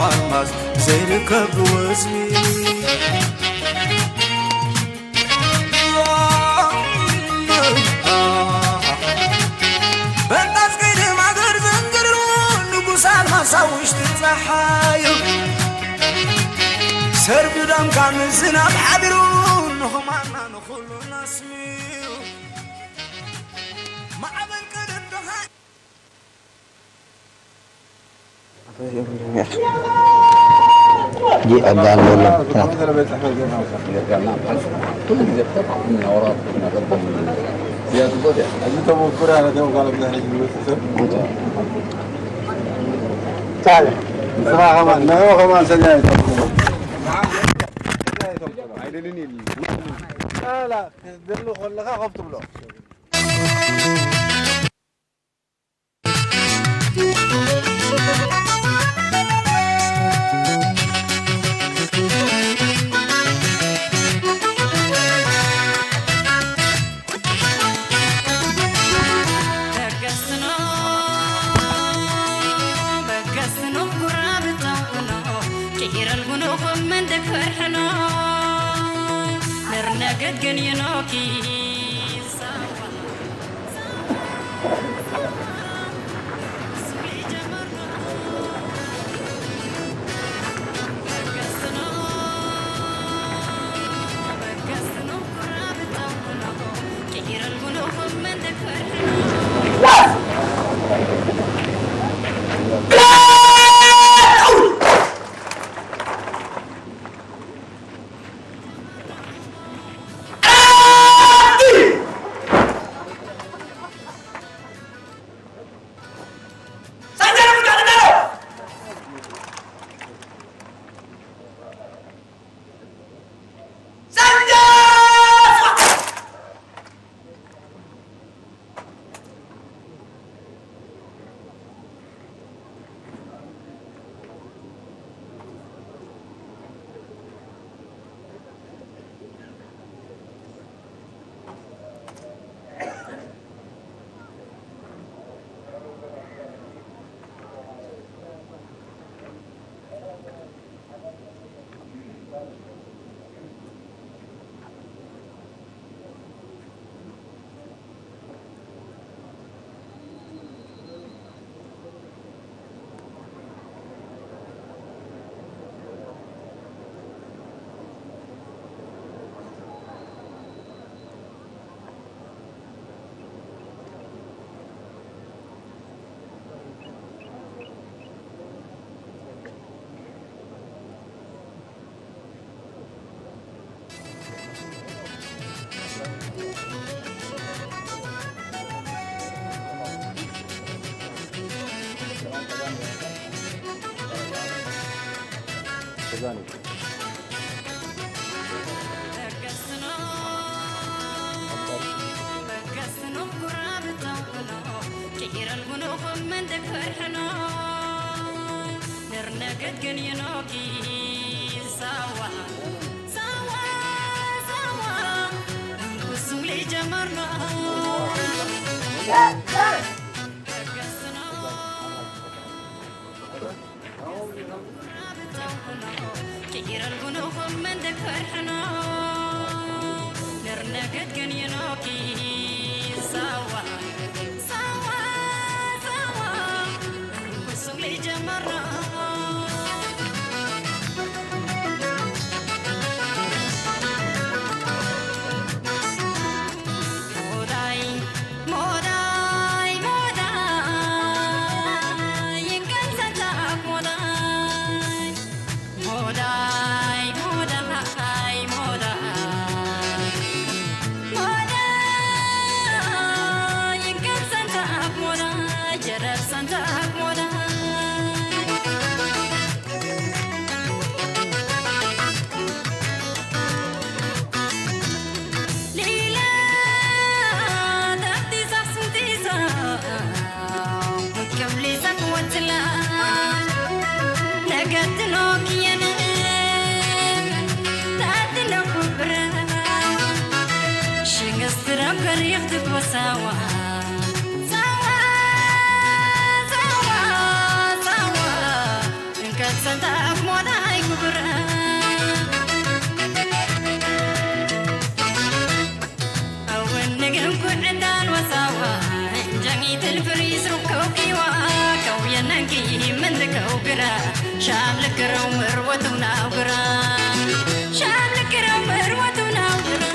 ኣልማዝ ዘይርከብ ወዝቢ። በጣስ ከይድም ኣገር ዘንገድሩ ንጉስ ኣልማዝ ኣብ ውሽጢ ጸሓዩ ሰርቢ ደምካ ምዝናብ ሓቢሩ ንኹማና ንኹሉ ናስሚዩ ማዕበል ቀደም ደኻ ሰንታ ኣኽሞዳ ኣይክብረ እውን ንግንኩ ዕዳን ወሳዋ እንጀሚት الفريس ركوكيوا كويننكي من ذكوكرا شام لكرو مروتونا وقرا شام لكرو مروتونا وقرا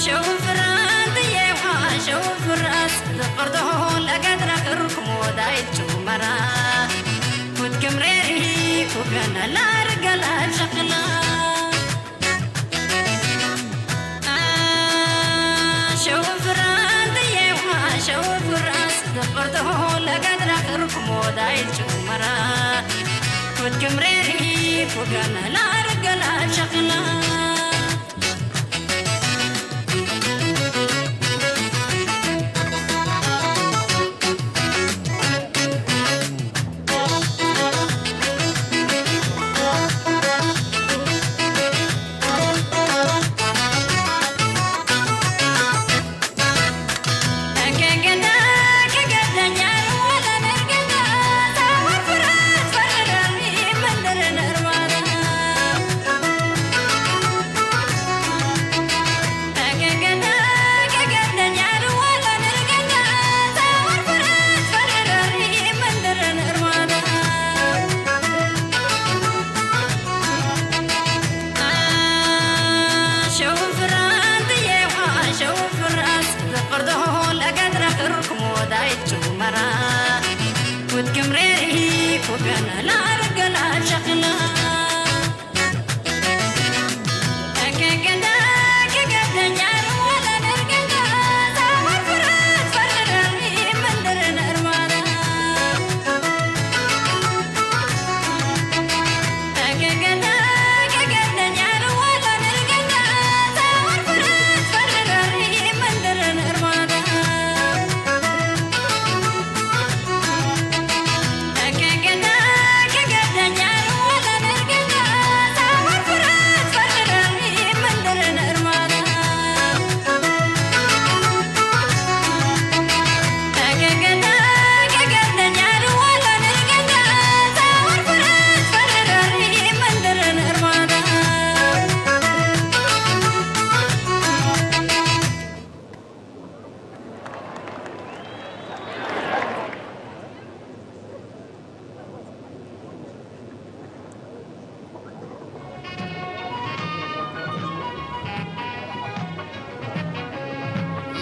شوف الراس، شوف الراس، تقرضه لقد رخركم ودايت شمرا. كنت كمريري، كوكنا لا رجل شقلا. شوف الراس، شوف الراس، تقرضه لقد رخركم ودايت شمرا. كنت كمريري، كوكنا لا رجل شقلا.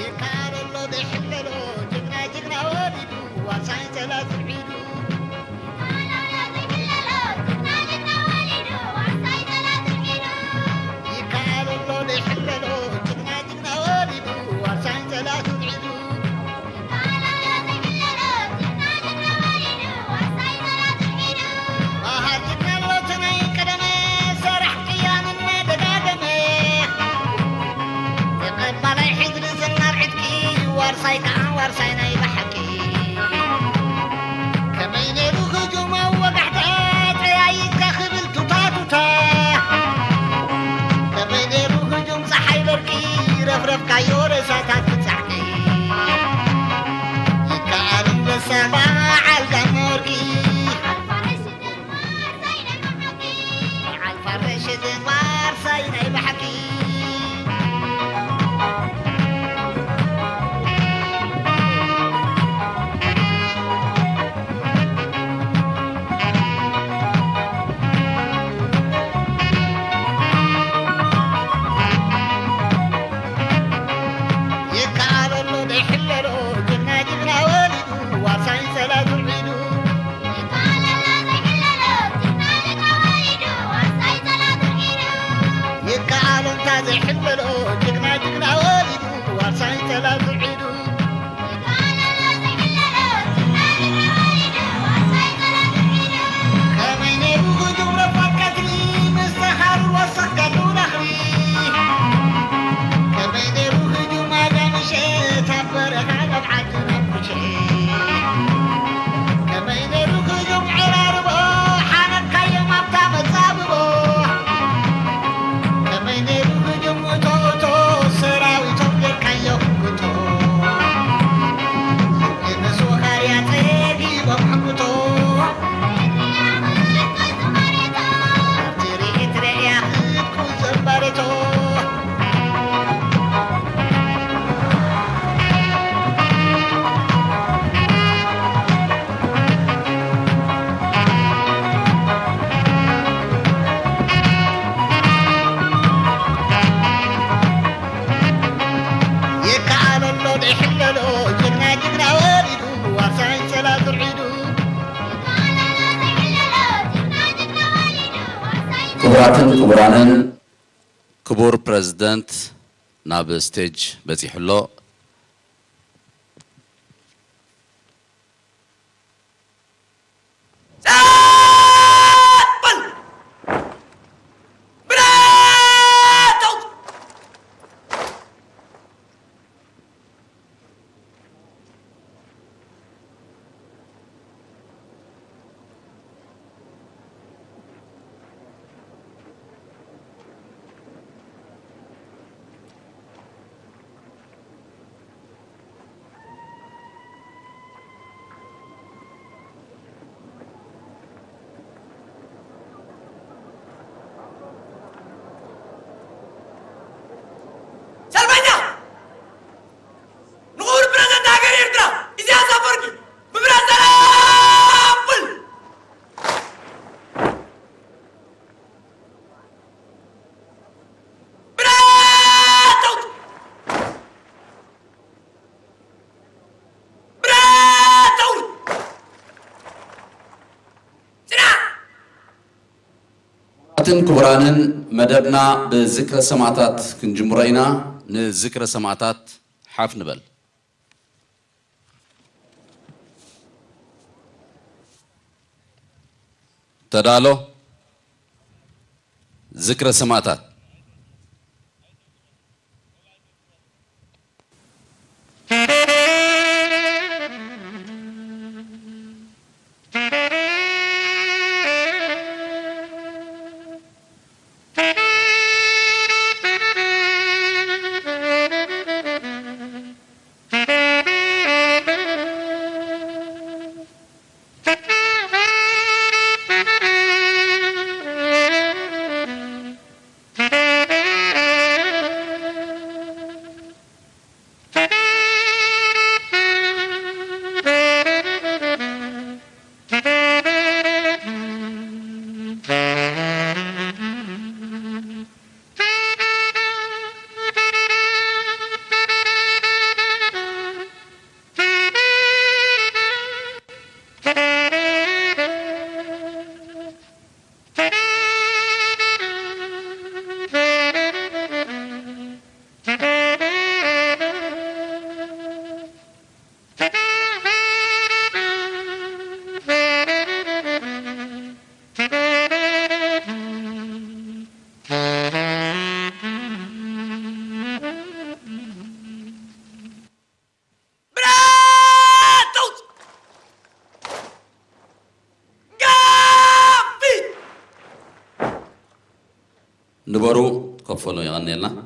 ይከኣል ኣሎ ዘይሕለሎ ጅግና ጅግና ወሊዱ ዋርሳይ ጸላኢ ስዒዱ። ይከኣል ኣሎ ዘይሕለሎ ጅግና ጅግና ወሊዱ ዋርሳይ ጸላኢ ስዒዱ። መሃር ጅግና ኣሎ እቲ ናይ ቀደመ፣ ሰራሕ ቅያምን ደጋገመ። ተቐባላይ ሕድሪ ዝናር ዕጥቂ፣ ዋርሳይ ከዓ ዋርሳይ ናይ ብሓቂ። ከመይ ነይሩ ህጁም ኣብ ወጋሕታ፣ ጠያይትካ ክብል ቱታ ቱታ። ከመይ ነይሩ ህጁም ጸሓይ በርቂ፣ ረፍረፍካዮ ሬሳታት ክጻዕቂ። ይከኣል ኣንበሳ በዓል ጋመ ወርቂ። በዓል ፋረሽ ዋርሳይ ናይ ብሓቂ። ይከኣል ኣሎ ዘይሕለሎ ጅግና ጅግና ወሊዱ ዋርሳይ ጸላኢ ስዒዱ። ይከኣል ኣሎ ዘይሕለሎ ጅግና ጅግና ወሊዱ ዋርሳይ ይሕለሎ ጅግና ጅግና ወሊዱ ዋርሳይ ጠላት ውዒዱ። ከመይ ነይሩ ህጁም ረፋድ ቀትሪ ምስ ተኻሩ ወሰኽ ገድሉ ነኽሪ። ከመይ ነይሩ ህጁም ኣጋ ምሸት ኣብ በረኻ ናብ ዓዲ ናብ ኩሸ። ከመይ ነይሩ ህጁም ዕራርቦ ሓነካዮም ኣብታ መጻብቦ። ከመይ ነይሩ ህጁም እቶ እቶ ሰራዊቶም ጌርካዮ ህቶ። ምስ ወኻርያ ጸጊቦም ሕምቶ። ኣብቲ ርኢት ርእያ ክትኩን ዘንባረቶ። ይከኣለሎ ዶ ይሕለሎ ጅግና ጅግና ወሊዱ ዋርሳይ ጸላኢ ትርዒዱ። ክቡራትን ክቡራንን፣ ክቡር ፕረዚደንት ናብ ስቴጅ በጺሑ ኣሎ። ጸጥ በል! ብረት ኣውጽእ! ሰልፈኛ! ንኽቡር ፕረዚደንት ሃገር ኤርትራ ኢሳያስ ኣፈወርቂ ብብረት ሰላም በል! ብረት ኣውጽእ! ብረት ኣውርድ! ጽናዕ! ክቡራትን ክቡራንን፣ መደብና ብዝክረ ሰማእታት ክንጅምሮ ኢና። ንዝክረ ሰማእታት ሓፍ ንበል። ተዳሎ። ዝክረ ሰማእታት። ብረት ኣውጽእ! ጋቢ! ንበሩ ከፈሎ የቐንየልና።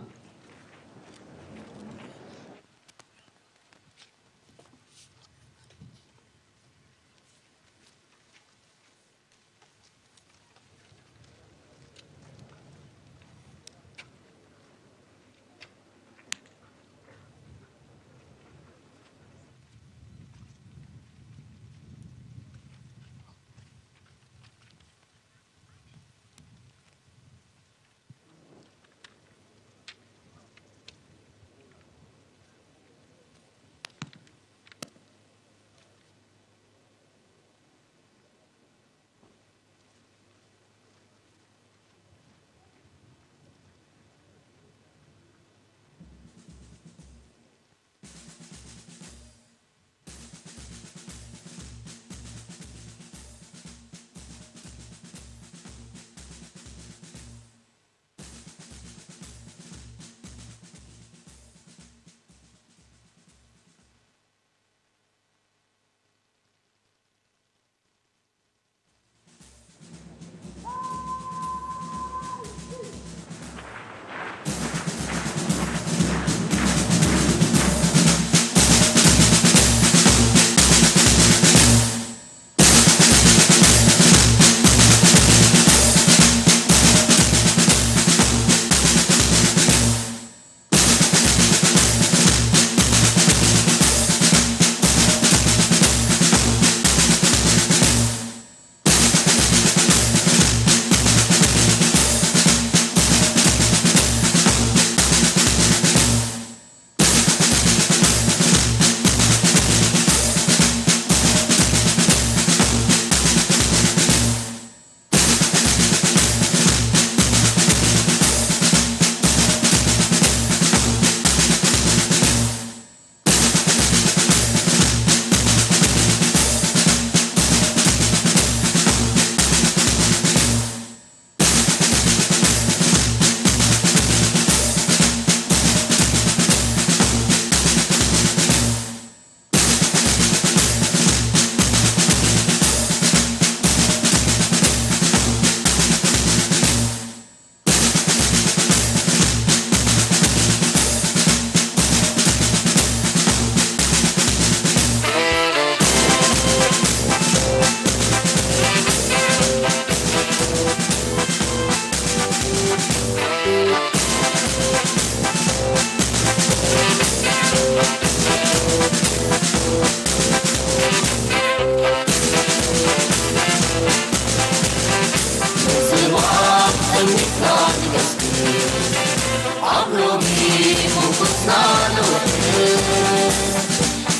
እምነትና ንገስግስ ኣብ ሎሚ ምንኩስና ነውሕስ።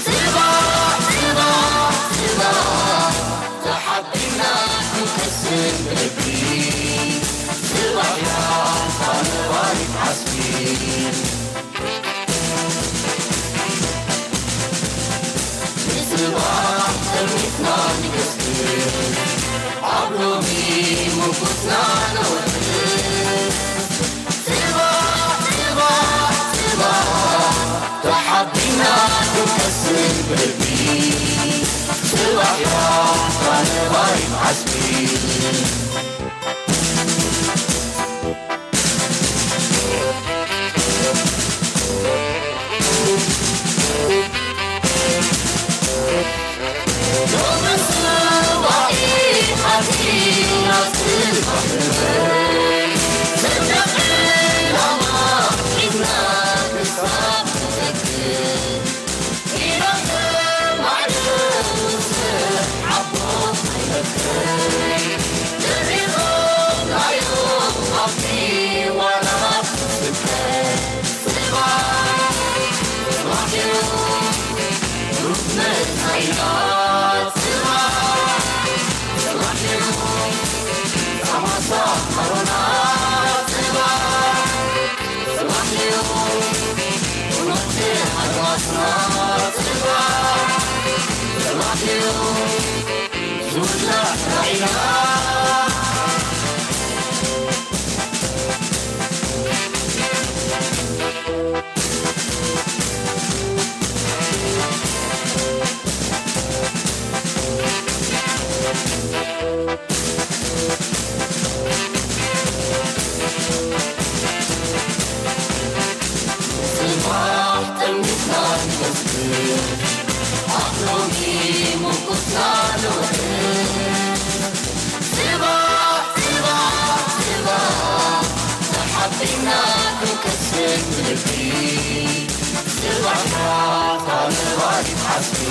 ጽባሕ፣ ጽባሕ፣ ጽባሕ፣ ተሓቢና ክንከስን ብልቢ። ጽባሕ እያ እታ ነባሪት ዓስቢ። ንጽባሕ ጠሚትና ንገስግስ፣ ኣብ ሎሚ ምንኩስና ነውሕስ። ጽባሕ፣ ጽባሕ፣ ጽባሕ፣ ተሓቢና ክንከስን ብልቢ። ጽባሕ እያ እታ ነባሪት ዓስቢ። ጽባሕ ጠሚትና ንገስግስ፣ ኣብ ሎሚ ምንኩስና ነውሕስ። ጽባሕ፣ ጽባሕ፣ ጽባሕ፣ ተሓቢና ክንከስን ብልቢ። ጽባሕ እያ እታ ነባሪት ዓስቢ።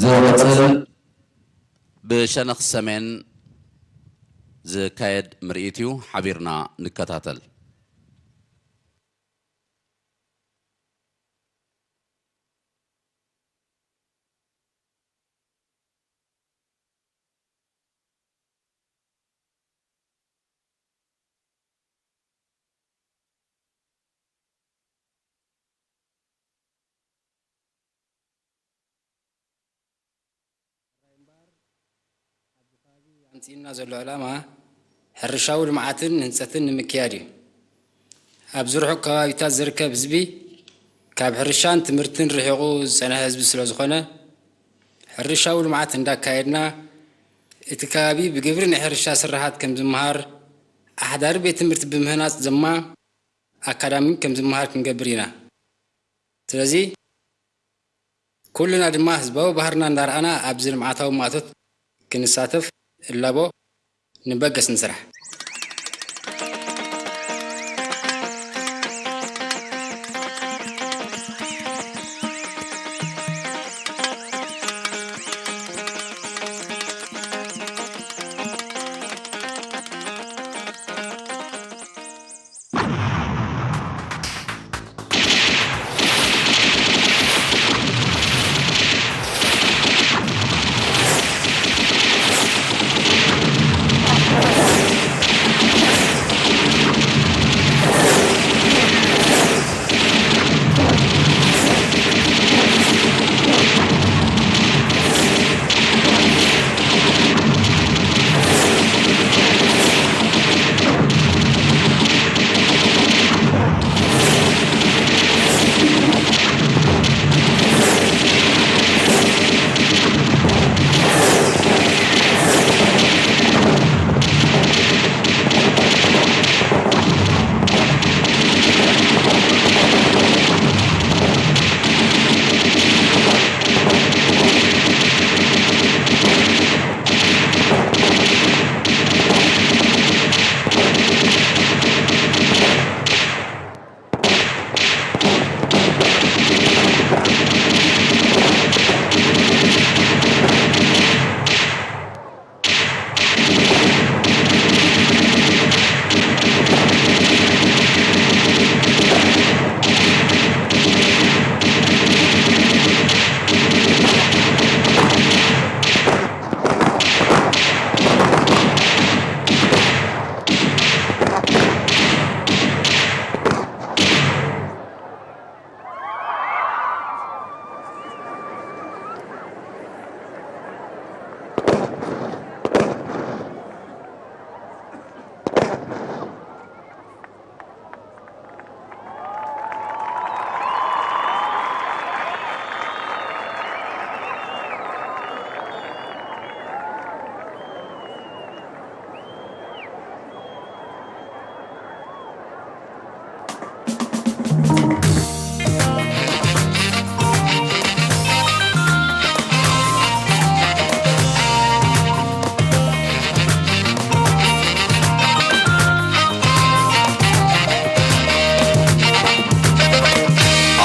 ዝቕጽል ብሸነኽ ሰሜን ዝካየድ ምርኢት እዩ። ሓቢርና ንከታተል። ኣብዚ ከባቢ ኣምጺእና ዘሎ ዕላማ፣ ሕርሻዊ ልምዓትን ህንጸትን ንምክያድ እዩ። ኣብዚ ርሑቕ ከባቢታት ዝርከብ ህዝቢ፣ ካብ ሕርሻን ትምህርትን ርሒቑ ዝጸንሐ ህዝቢ ስለ ዝኾነ፣ ሕርሻዊ ልምዓት እንዳካየድና፣ እቲ ከባቢ ብግብሪ ናይ ሕርሻ ስራሓት ከም ዝመሃር፣ ኣሕዳሪ ቤት ትምህርቲ ብምህናጽ ድማ ኣካዳሚ ከም ዝመሃር ክንገብር ኢና። ስለዚ፣ ኩልና ድማ ህዝባዊ ባህርና እንዳረኣና ኣብዚ ልምዓታዊ ማእቶት ክንሳተፍ እላቦ ንበገስ ንስራሕ።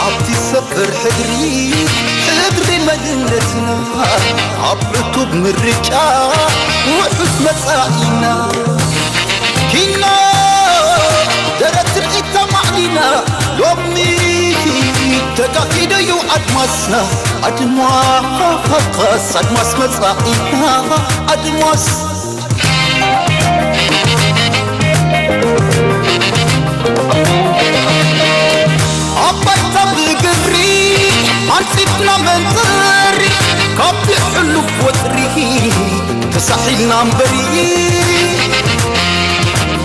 ኣብቲ ሰፈር ሕድሪ፣ ሕድሪ መንነትና፣ ኣብ ዕቱብ ምርጫ ውሑስ መጻኢና። ኪና ደረት ትርኢት ተማዕዲና፣ ሎሚ ተጋሂደዩ ኣድማስና። ኣድማስ፣ ኣድማስ መጻኢና፣ ኣድማስ። ኣባይታ ብግብሪ ኣንጺፍና መንጽሪ፣ ካብቲ ሕሉፍ ወጥሪ ተሳሒልና እምበሪ።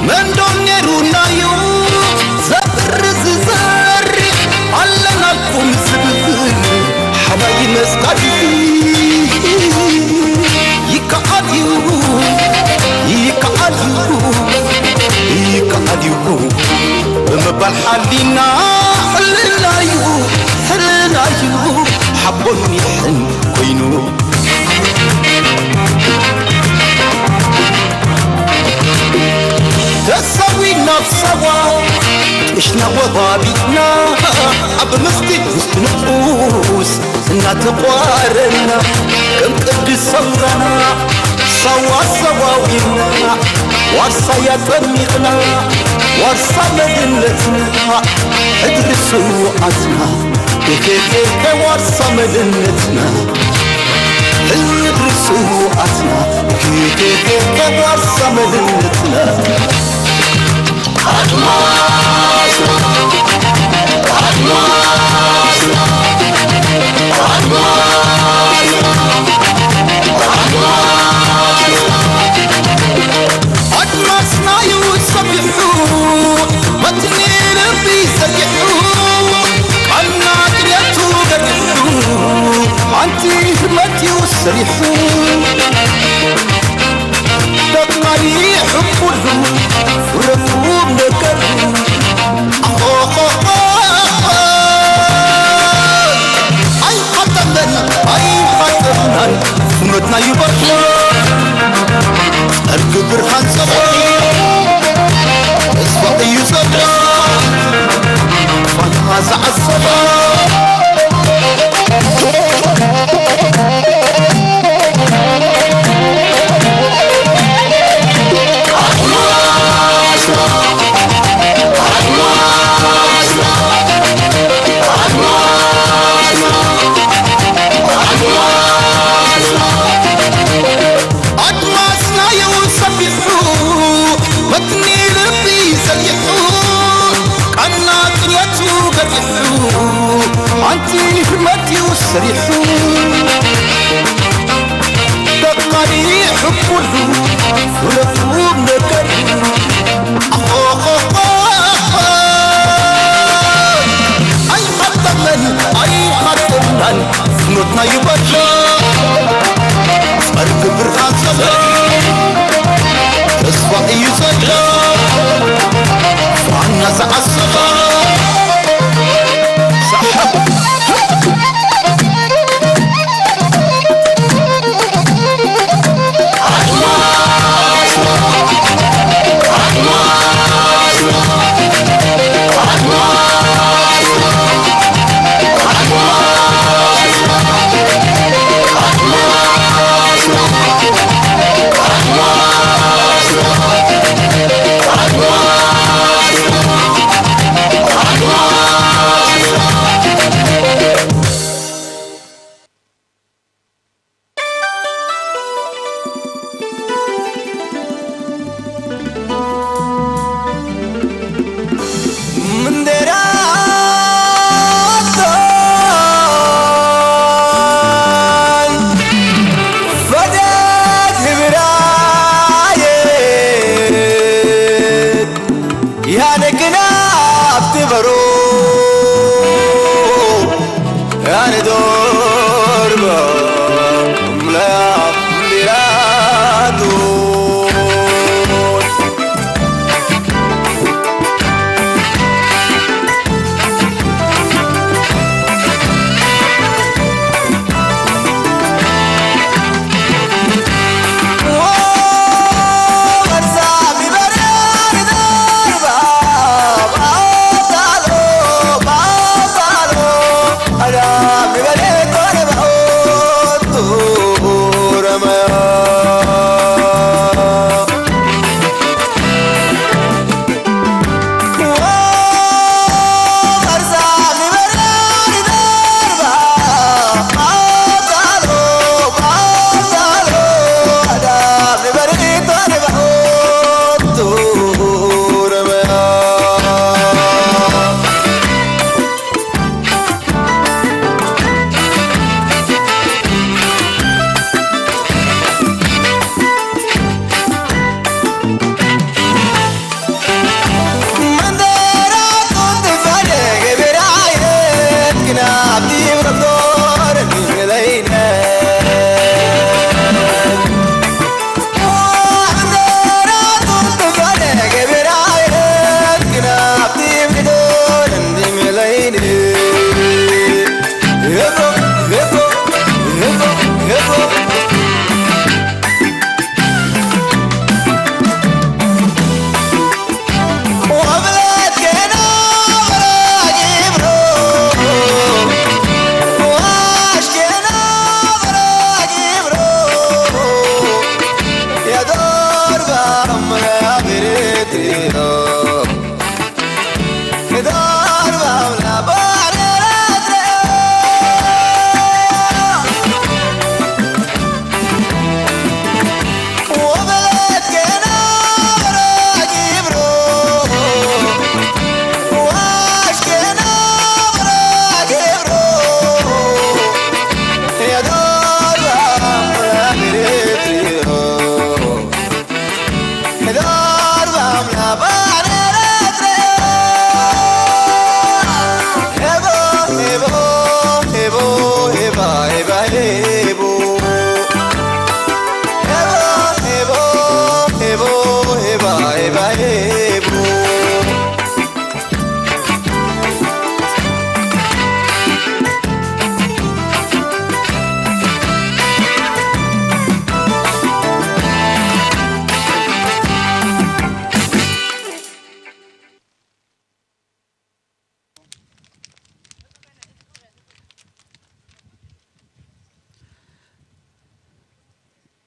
መንዶ ነይሩናዩ ዘብር ዝዘሪ፣ ኣለናልኩም ዝብል ሓላይ መስካሪ። ይከኣል እዩ፣ ይከኣል እዩ፣ ይከኣል እዩ ብምባል ሓሊና፣ ሕልና እዩ፣ ሕልና እዩ ሓቦን ሚሕን ኮይኑ። ተሰዊና ኣብ ሳዋ እሽና ወባቢትና ኣብ መስጊድ ውስጥ ንዑስ እናተቋረና ከም ቅዱስ ሰውራና ሳዋ ሰዋዊና ዋርሳ ያጠሚቕና ዋርሳ መድነትና ሕድሪ ስውኣትና ኬኬኬ ዋርሳ መድነትና ሕድሪ ስውኣትና ኬኬኬ ዋርሳ መድነትና ኣድማስናዩ ሰቢሑ መትኒ ልቢ ዘጊሑ ቃልና ቅንያቱ ገዲሑ ሓንቲ ህመትዩ ሰሪሑ ደቕናይ ሕቡሉ ፍረቱ ነገሩ ኣይሓጠመን ኣይሓጠምናን ፍኖትና ይበርቶ ጸርጊ ብርሃን ጸባ ተስፋ እዩ ዘሎ ፋና ዝዓሰባ ኣድማስናዩ ሰቢሑ መትኒ ልቢ ዘጊሑ ቃና ቅንያቱ ገዲሑ ሓንቲ ህመትዩ ሰሪሑ ደቃሊ ሕቡሉ ፍረቱ ነገሩ ኣኾኾኾ ኣይሓጠመን ኣይሓጠምናን ፍኖትና ይበሎ ጸርጊ ብርሃን ዘሎ ተስፋ እዩ ዘሎ ፋና ዝዓሰባ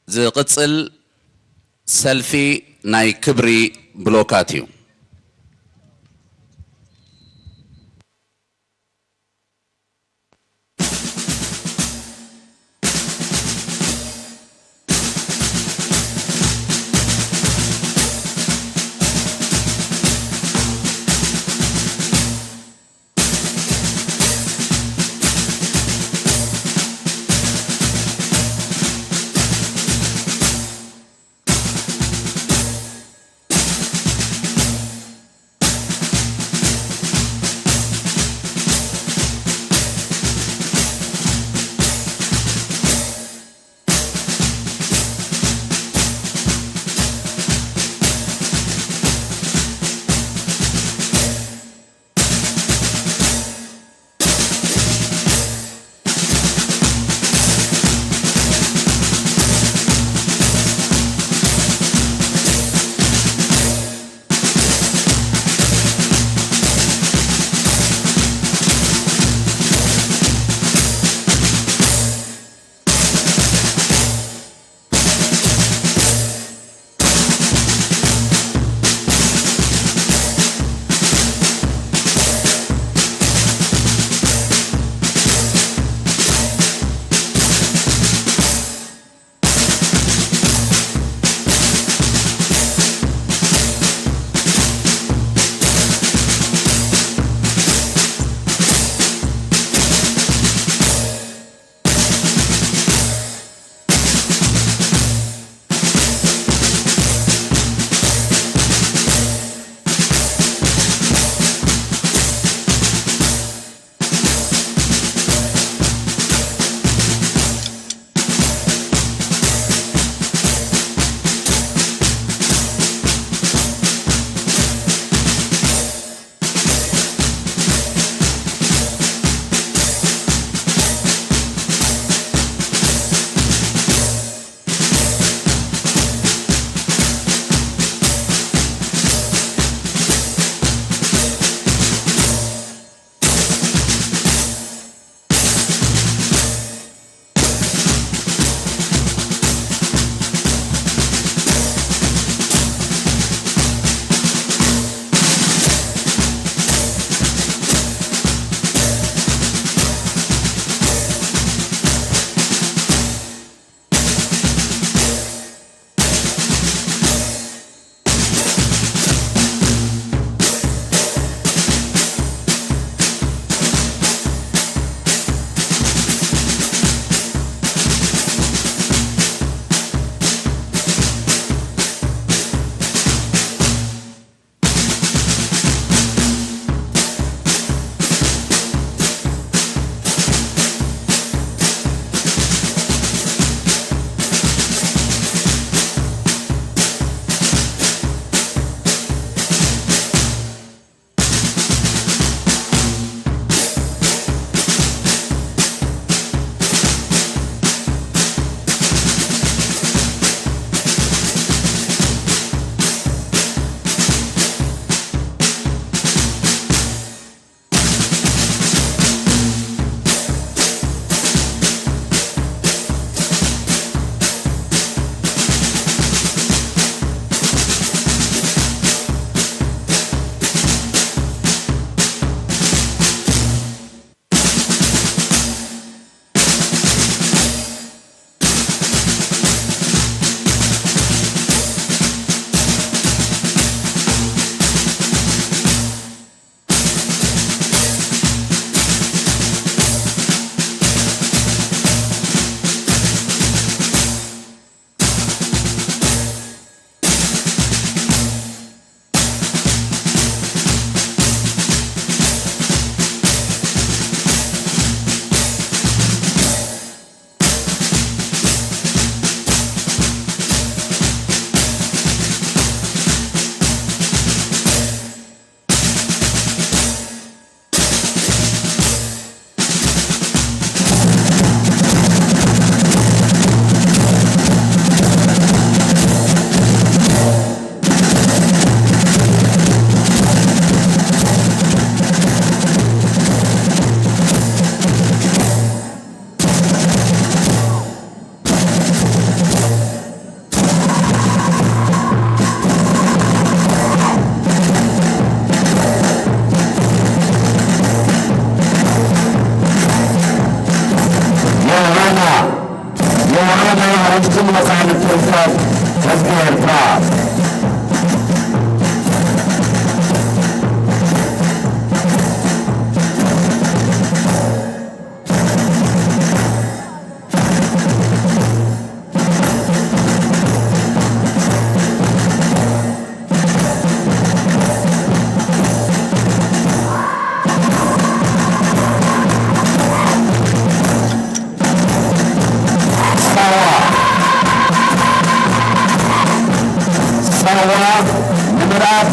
ዝቕጽል ሰልፊ ናይ ክብሪ ብሎካት እዩ።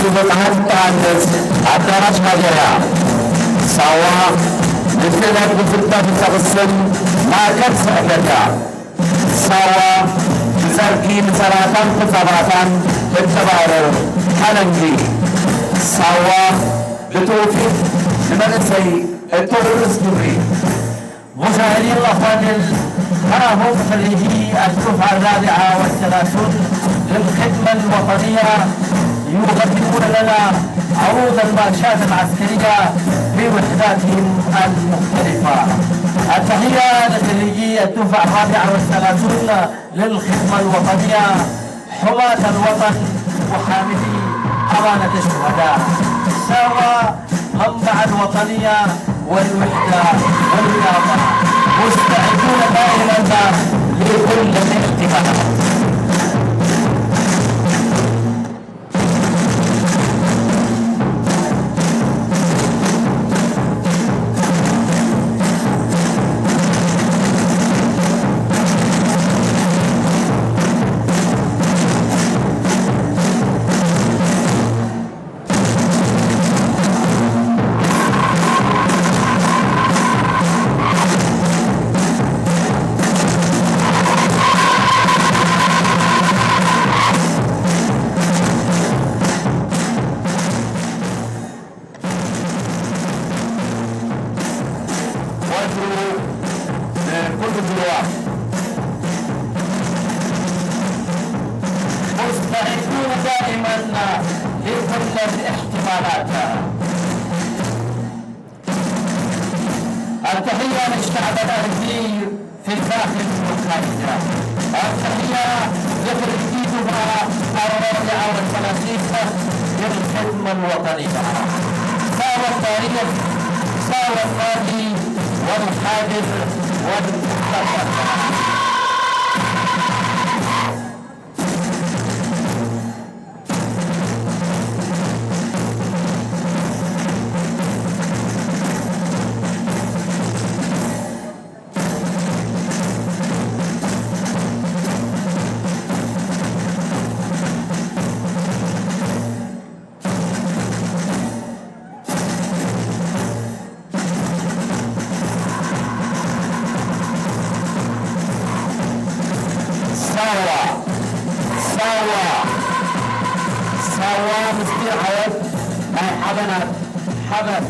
ብብቕዓት እትሃንጽ ኣዳራሽ ሃገር እያ። ሳዋ ንክእለት ብፍልጠት እተቕስን ማእከል ስዕበት እያ። ሳዋ ብጸርጊ ንሰራታን ቁጠባታን እተባህረው ሓለንጊ። ሳዋ ብትውፊት ንመንእሰይ እተውርስ ግብሪ። مشاهدينا الأفاضل، ها هم خريجي الدفعة الرابعة والثلاثون للخدمة الوطنية يقدمون لنا عروض المارشات العسكرية بوحداتهم المختلفة. التحية لخريجي الدفعة الرابعة والثلاثون للخدمة الوطنية، حماة الوطن وحاملي أمانة الشهداء. ساوا منبع الوطنية والوحدة والرياضة، مستعدون دائما لكل الاحتمالات. ወትሩ ንኩሉ ድሉዋት مستعدون دائما لكل الاحتمالات. التحية للشعب الأرزي في الداخل والخارج. التحية لخريجي دفعة الرابعة والثلاثين للخدمة الوطنية. ساوى التاريخ، ساوى الماضي والحاضر والمستقبل. ሳዋ፣ ሳዋ፣ ሳዋ ምስጢር ዓወት ናይ ሓበናት ሓበን።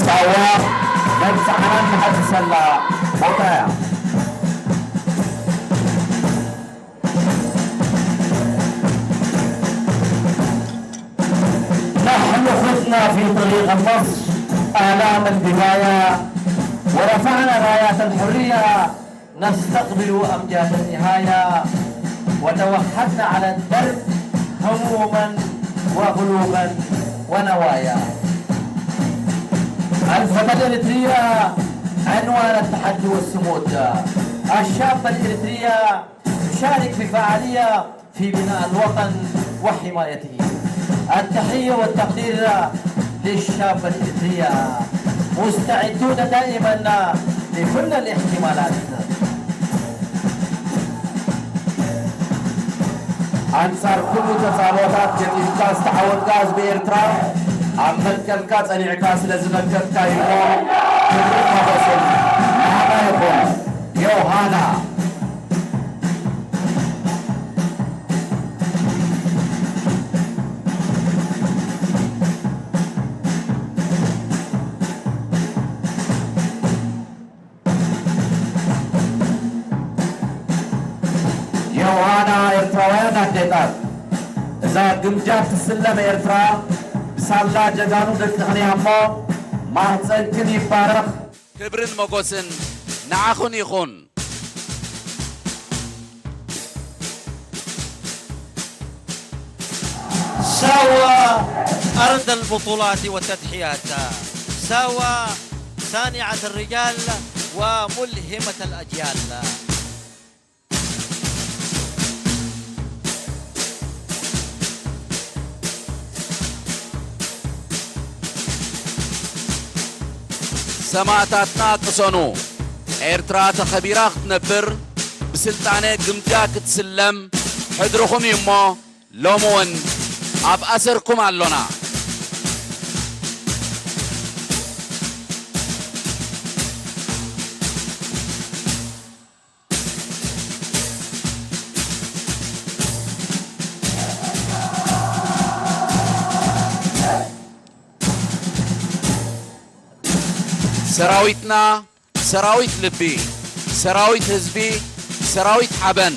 ሳዋ ነብስዓና እንሓድሰላ ቦታ እያ። نحن خضنا في طريق النصر آلام البداية، ورفعنا رايات الحرية نستقبل أمجاد النهاية، وتوحدنا على الدرب هموما وقلوبا ونوايا. الفتاة الإريترية عنوان التحدي والصمود. الشابة الإريترية تشارك بفعالية في بناء الوطن وحمايته. التحية والتقدير للشابة الإريترية، مستعدون دائما لكل الاحتمالات. ኣንጻር ኩሉ ተጻብኦታት ገጢምካ ዝተዓወትካ ህዝቢ ኤርትራ፣ ኣብ መትከልካ ጸኒዕካ ስለ ዝመከትካ እዩ እሞ፣ ክብርን ሞገስን ንዓኻ ይኹን። ዮሃና። ዮሃና ኤርትራውያን ኣዴታት፣ እዛ ግምጃ ትስለም ኤርትራ ብሳላ ጀጋኑ ደቅኽን እያ እሞ፣ ማህጸንክን ይባረኽ። ክብርን ሞጎስን ንዓኹን ይኹን። ساوى أرض البطولات والتضحيات، ساوى صانعة الرجال وملهمة الأجيال. ሰማእታትና ቅሰኑ። ኤርትራ ተኸቢራ ክትነብር፣ ብስልጣነ ግምጃ ክትስለም ሕድርኹም እዩ እሞ፣ ሎሚ እውን ኣብ ኣሰርኩም ኣሎና። ሰራዊትና ሰራዊት ልቢ፣ ሰራዊት ህዝቢ፣ ሰራዊት ሓበን፣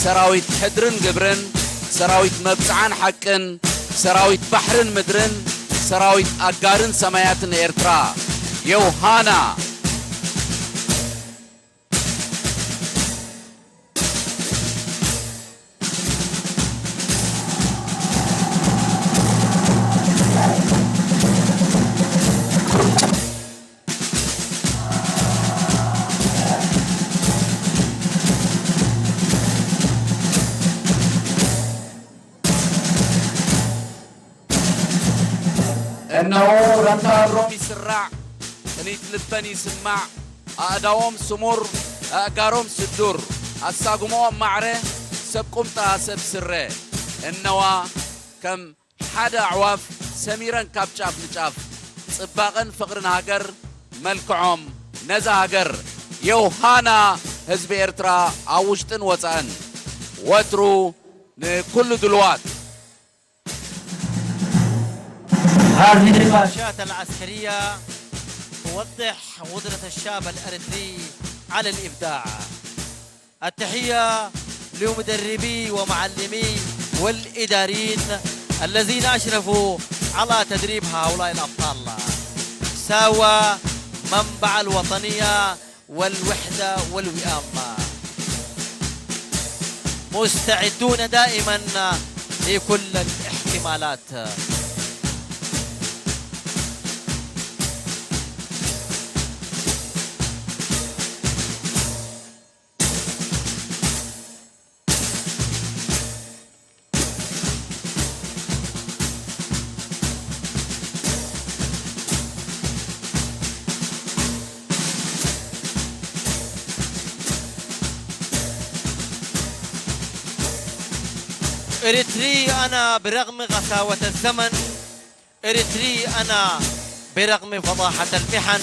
ሰራዊት ሕድርን ግብርን፣ ሰራዊት መብጽዓን ሓቅን፣ ሰራዊት ባሕርን ምድርን፣ ሰራዊት ኣጋርን ሰማያትን ኤርትራ። ዮሃና። እነሆ ረንታ እግሮም ይስራዕ፣ ቅኒት ልበን ይስማዕ፣ ኣእዳዎም ስሙር፣ ኣእጋሮም ስዱር፣ ኣሳጉምኦም ማዕረ፣ ሰብ ቁምጣ ሰብ ስረ። እነዋ ከም ሓደ ኣዕዋፍ ሰሚረን ካብ ጫፍ ንጫፍ፣ ጽባቐን ፍቕርን ሃገር መልክዖም ነዛ ሃገር። ዮሃና ህዝቢ ኤርትራ ኣብ ውሽጥን ወጻእን ወትሩ ንኩሉ ድልዋት። هذه الباشات العسكرية توضح قدرة الشاب الأريتري على الإبداع. التحية لمدربي ومعلمي والإداريين الذين أشرفوا على تدريب هؤلاء الأبطال. ساوى منبع الوطنية والوحدة والوئام. مستعدون دائما لكل الاحتمالات. إريتري أنا برغم قساوة الزمن، إريتري أنا برغم فضاحة المحن.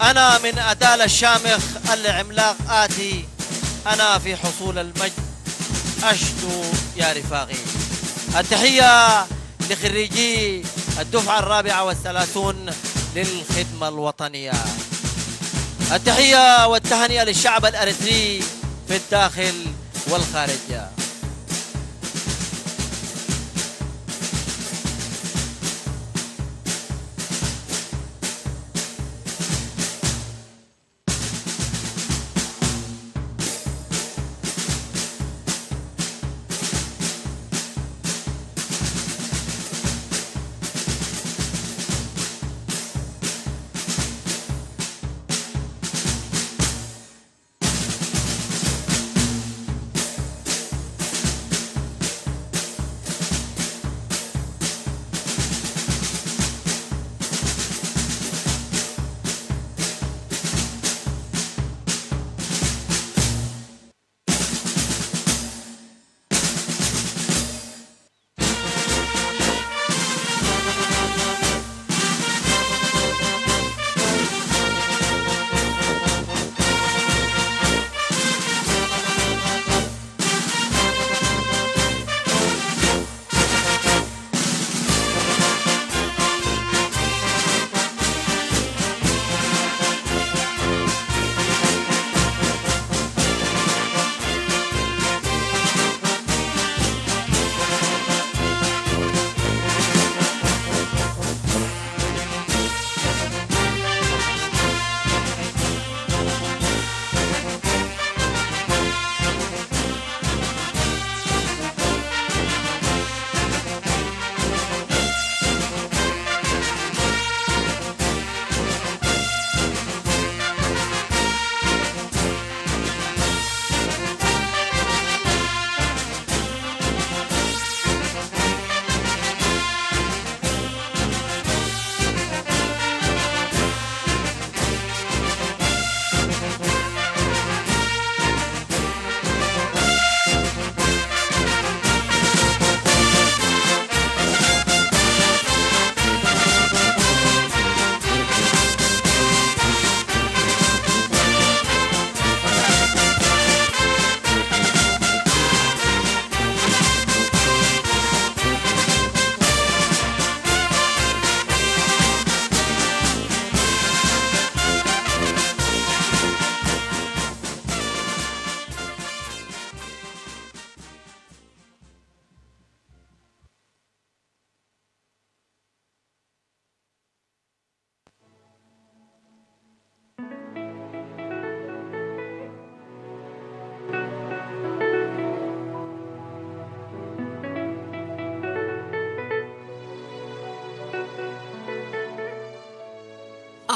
أنا من أدال الشامخ العملاق آتي. أنا في حصول المجد أشدو يا رفاقي. التحية لخريجي الدفعة الرابعة والثلاثون للخدمة الوطنية. التحية والتهنئة للشعب الأريتري في الداخل والخارج.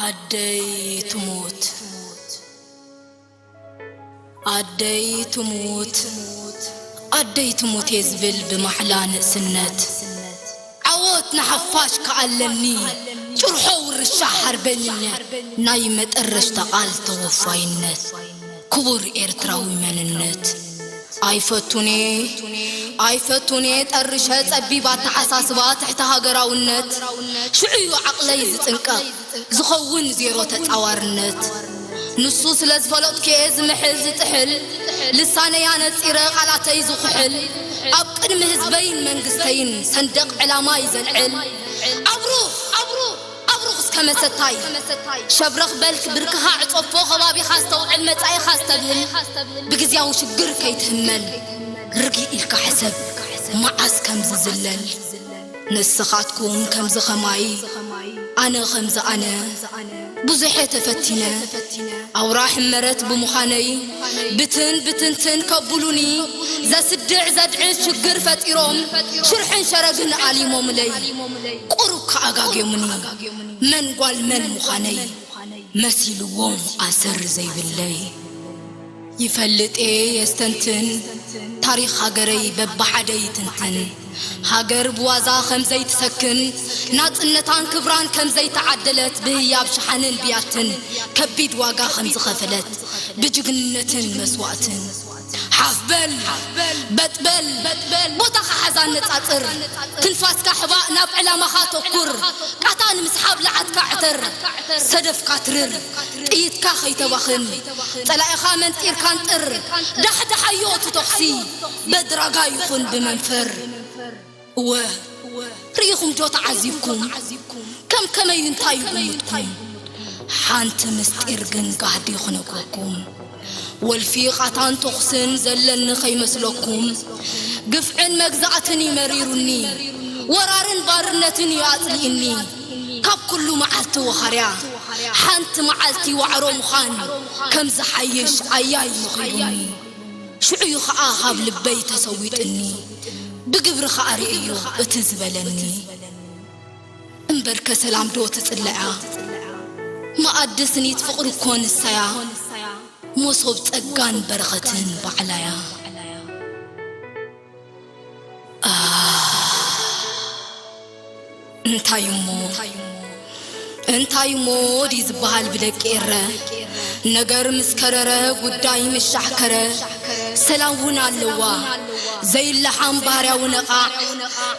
ኣደይ ትሙት፣ ኣደይ ትሙት፣ ኣደይ ትሙት እየ ዝብል ብማሕላ ንእስነት። ዓወት ንሓፋሽ ከኣለኒ፣ ጭርሖ ውርሻ ሓርበኝነት፣ ናይ መጠረሽታ ቃል ተወፋይነት፣ ክቡር ኤርትራዊ መንነት። ኣይፈቱኔ፣ ኣይፈቱኔ ጠርሸ ጸቢብ ኣተሓሳስባ ትሕቲ ሃገራውነት። ሽዑ እዩ ዓቕለይ ዝጽንቀቕ፣ ዝኸውን ዜሮ ተጻዋርነት። ንሱ ስለ ዝፈለጥኩ'የ ዝምሕል ዝጥሕል፣ ልሳነይ ኣነጺረ ቃላተይ ዝኹሕል፣ ኣብ ቅድሚ ህዝበይን መንግስተይን ሰንደቕ ዕላማይ ዘልዕል። ኣብሩኽ፣ ኣብሩኽ፣ ኣብሩኽ እስከ መሰታይ፣ ሸብረኽ በል ብርክኻ ዕጸፎ፣ ከባቢኻ ኣስተውዕል፣ መጻኢኻ ኣስተብህል። ብግዝያዊ ሽግር ከይትህመል፣ ርግእ ኢልካ ሕሰብ፣ መዓስ ከም ዝዝለል። ንስኻትኩም ከምዚ ኸማይ፣ ኣነ ኸምዚ ኣነ፣ ብዙሕ እየ ተፈቲነ። ኣውራ ሕመረት ብምዃነይ፣ ብትን ብትንትን ከብሉኒ፣ ዘስድዕ ዘድዕስ ሽግር ፈጢሮም፣ ሽርሕን ሸረግን ኣሊሞምለይ። ቁሩብ ከኣጋግዮምኒ፣ መን ጓል መን ምዃነይ መሲልዎም ኣሰር ዘይብለይ። ይፈልጥ እየ የስተንትን፣ ታሪኽ ሃገረይ በብሓደ ይትንትን። ሃገር ብዋዛ ከም ዘይትሰክን፣ ናጽነታን ክብራን ከም ዘይተዓደለት፣ ብህያብ ሸሓንን ብያትን ከቢድ ዋጋ ከም ዝኸፈለት፣ ብጅግንነትን መስዋእትን። ሓፍ በል፣ በጥ በል፣ ቦታኻ ሓዝ ኣነጻጽር። ትንፋስካ ሕባእ፣ ናብ ዕላማኻ ተኩር። ቃታ ንምስሓብ ለዓትካ ዕተር፣ ሰደፍካ ትርር። ጥይትካ ኸይተባኽን፣ ጸላኢኻ መንጢርካ ኣንጥር። ዳሕዳሓዮ እቲ ተኹሲ፣ በድራጋ ይኹን ብመንፈር። እወ፣ ርኢኹም ዶ ተዓዚብኩም? ከም ከመይ እንታይ እዩ ግምትኩም? ሓንቲ ምስጢር ግን ጋህዲ ክነግረኩም። ወልፊ ቃታን ተኹስን ዘለኒ ከይመስለኩም። ግፍዕን መግዛእትን እዩ መሪሩኒ። ወራርን ባርነትን እዩ ኣጽሊእኒ። ካብ ኩሉ መዓልቲ ወኻርያ፣ ሓንቲ መዓልቲ ዋዕሮ ምዃን ከም ዝሓይሽ ኣያይ መኺሩኒ። ሽዑ እዩ ኸኣ ካብ ልበይ ተሰዊጥኒ። ብግብሪ ኸኣ ርእዮ እቲ ዝበለኒ። እምበርከ ሰላም ዶ ትጽለያ? መኣዲ ስኒት ፍቕሪ እኮ ንሳያ። መሶብ ጸጋን በረኸትን ባዕላያ። ኣህ፣ እንታይ እሞ፣ እንታይ እሞ ድዩ ዝበሃል ብደቂ ኤረ? ነገር ምስ ከረረ፣ ጉዳይ ምስ ሻሕከረ፣ ሰላም እውን ኣለዋ ዘይለሓም ባህርያዊ ነቓዕ።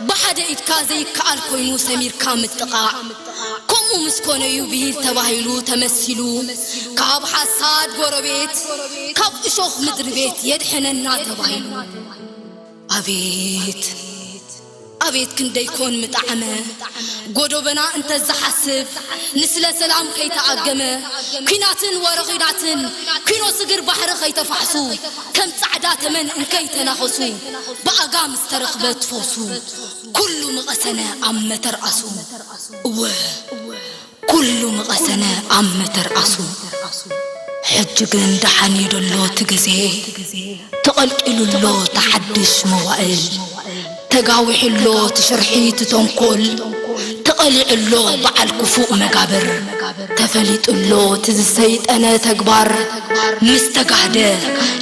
ብሓደ ኢድካ ዘይከኣል ኮይኑ ሰሚርካ ምጥቓዕ። ከምኡ ምስ ኮነ እዩ ብሂል ተባሂሉ ተመሲሉ፣ ካብ ሓሳድ ጎረቤት፣ ካብ እሾኽ ምድሪ ቤት የድሕነና ተባሂሉ። ኣቤት፣ ኣቤት ክንደይ ኮን ምጣዕመ፣ ጎዶበና እንተ ዝሓስብ፣ ንስለ ሰላም ከይተኣገመ፣ ኲናትን ወረ ኲናትን፣ ኲኖ ስግር ባሕሪ ከይተፋሕሱ፣ ከም ጻዕዳ ተመን እንከይተናኸሱ፣ ብኣጋ ምስ ተረኽበ ትፈሱ፣ ኩሉ ምቐሰነ ኣብ መተርኣሱ። እወ፣ ኩሉ ምቐሰነ ኣብ መተርኣሱ። ሕጂ ግን ደሓን እዩ ደሎ እቲ ግዜ፣ ተቐልቂሉ ኣሎ እቲ ሓድሽ መዋእል። ተጋዊሑ ኣሎ እቲ ሽርሒ እቲ ተንኮል፣ ተቐሊዑ ኣሎ በዓል ክፉእ መጋብር። ተፈሊጡ ኣሎ እቲ ዝሰይጠነ ተግባር፣ ምስ ተጋህደ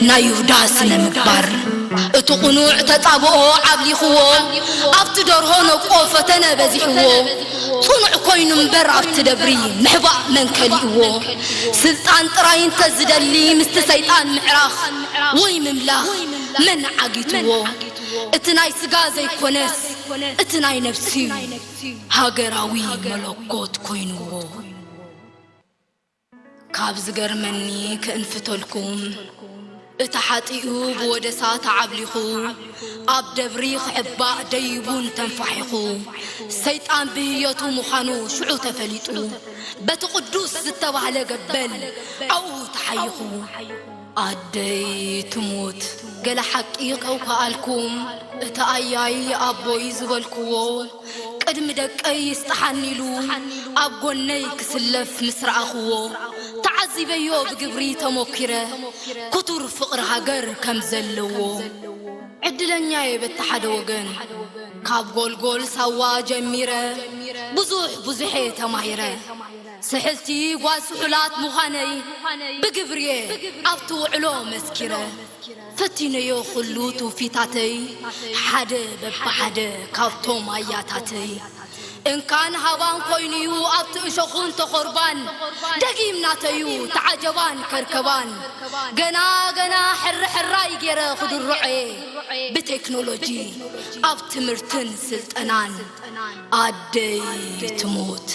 ናይ ይሁዳ ስነ ምግባር። እቲ ቕኑዕ ተጻብኦ ዓብሊኽዎ፣ ኣብቲ ደርሆ ነቆ ፈተነ በዚሕዎ። ጽኑዕ ኮይኑ እምበር ኣብቲ ደብሪ ምሕባእ መን ከሊእዎ። ስልጣን ጥራይ እንተ ዝደሊ ምስቲ ሰይጣን ምዕራኽ ወይ ምምላኽ መን ዓጊትዎ። እቲ ናይ ስጋ ዘይኮነስ እቲ ናይ ነፍሲ ሃገራዊ መለኮት ኮይንዎ። ካብ ዝገርመኒ ክእንፍተልኩም፣ እቲ ሓጢኡ ብወደሳ ተዓብሊኹ፣ ኣብ ደብሪ ክሕባእ ደይቡን ተንፋሒኹ፣ ሰይጣን ብህየቱ ምዃኑ ሽዑ ተፈሊጡ፣ በቲ ቅዱስ ዝተባህለ ገበል ኣብኡ ተሓይኹ። ኣደይ ትሙት፣ ገለ ሓቂ ከውክኣልኩም፣ እቲ ኣያይ ኣቦይ ዝበልክዎ፣ ቅድሚ ደቀይ ይስጥሓኒ ኢሉ ኣብ ጎነይ ክስለፍ ምስ ረኣኽዎ፣ ተዓዚበዮ ብግብሪ ተሞኪረ፣ ክቱር ፍቕሪ ሃገር ከም ዘለዎ። ዕድለኛ'የ በቲ ሓደ ወገን፣ ካብ ጎልጎል ሳዋ ጀሚረ፣ ብዙሕ ብዙሕ'የ ተማሂረ። ስሕልቲ ጓል ስሑላት ምዃነይ ብግብርየ ኣብቲ ውዕሎ መስኪረ። ፈቲነዮ ኩሉ ትውፊታተይ ሓደ በብሓደ ካብቶም ኣያታተይ። እንካን ሃባን ኮይኑዩ ኣብቲ እሾኹን ተኾርባን ደጊም ናተዩ ተዓጀባን ከርከባን። ገና ገና ሕርሕራይ ገይረ ክድርዖየ ብቴክኖሎጂ ኣብ ትምህርትን ስልጠናን ኣደይ ትሙት።